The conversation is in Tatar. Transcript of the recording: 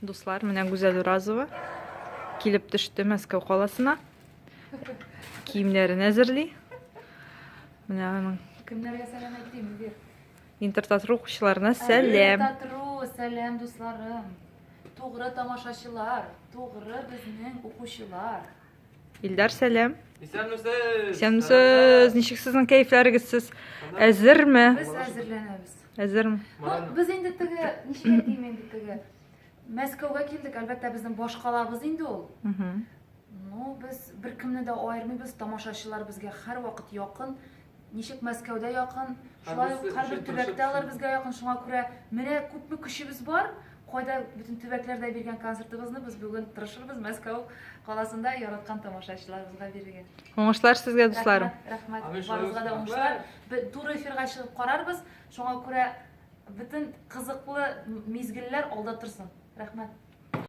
Дуслар, менә Гүзәл Уразова килеп төште Мәскәү каласына. Киемнәрен әзерли. Менә аның Кемнәргә сәлам әйтим, Эльвир? Интертатру укучыларына сәлам. Интертатру, сәлам, дусларым. Тугры тамашачылар, тугры безнең укучылар. Илдар, сәлам. Исәнмесез. Исәнмесез. Ничек сезнең кәефләрегез? Сез әзерме? Без әзерләнәбез. Әзерме? Ну, без инде теге, ничек әйтим инде теге, Мәскәүгә килдек, әлбәттә, безнең башкалабыз инде ул. Ну, без беркемне дә аермыйбыз, тамашачылар безгә һәрвакыт якын. Ничек Мәскәүдә якын, шулай ук һәрбер төбәктә алар безгә якын. Шуңа күрә менә күпме көчебез бар, кайда бөтен төбәкләрдә биргән концертыбызны без бүген тырышырбыз Мәскәү каласында яраткан тамашачыларыбызга бирергә. Уңышлар сезгә, дусларым. Рәхмәт, рәхмәт. Барыгызга да уңышлар. Без туры эфирга чыгып карарбыз. Шуңа күрә бөтен кызыклы мизгелләр алда торсын. Рәхмәт.